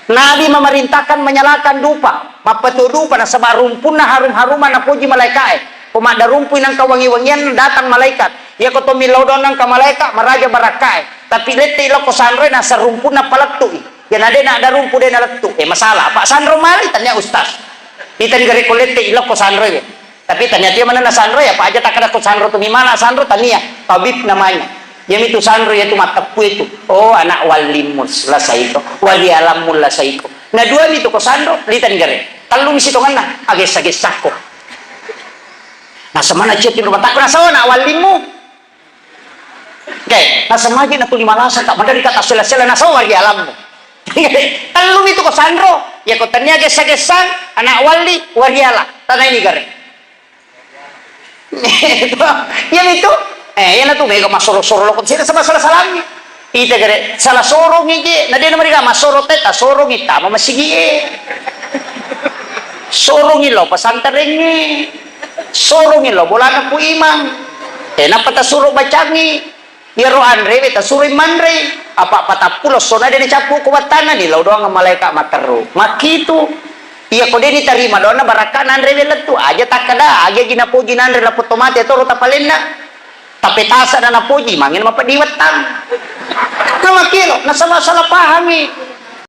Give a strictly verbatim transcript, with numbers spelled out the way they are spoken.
Nabi memerintahkan menyalakan dupa, mappeto dupa nasaba rumpunna harum-harumang napoji malaika'e. Ko maddarumpui nangka wangi-wangian datang malaikat. Iyako to millau doang nangka malaikat maraja barakka'e. Tapi lette'i lokko sanroe naseng rumpunna palettu'i. Iyana de' naddarumpu de' nalettu'. Eh, masalah. Apa sanro mali tania ustaz. Itani gare ko lette'i lokko sanroe. Tapi tania tu manenna sanro, ya, apa aja takkada ko sanro tu mimana sanro tania, tabib namanya. Iyamitu sanro iyatu matteppu itu. Oh, anak wallimmu lasaiko, warialammu lasaiko. Na dua mitu ko sanro, litani gare. Tellu mi sitongenna, agessa-gessakko. Nasemana cia tu rumah takko nasau anak wallimmu. Oke, nasemaji na tuli malasa, tak madari kata sela-sela, nasau warialammu. Tellu mitu ko sanro, ya ko tania gessa-gessang, anak walli, wariala, tanai ni gare. Iya mitu. Eh, iyana tu mega masoro-soro lokko sini sama salah-salami. Ita gare, salah sorongi je, na de' namariga masoro te, tasorongi tama masigi e. Sorongi lo pesantrengi. Sorongi lo bolana ku imang. Eh, napa tasuro bacangi. Iyaro anrewe tasuroi manrei, apa patappulo essona de' nacappu ko battanna, ni lao doang malaika matteru. Makkitu. Iya ko de' nitarima doanna barakka nanrewe lettu, aja takkada, aja ji napoji nanre lappo to mate toro tapalenna. Tapetasa na napoji, mangin mapeddi wettang. Na makkiro, nasala-sala pahami.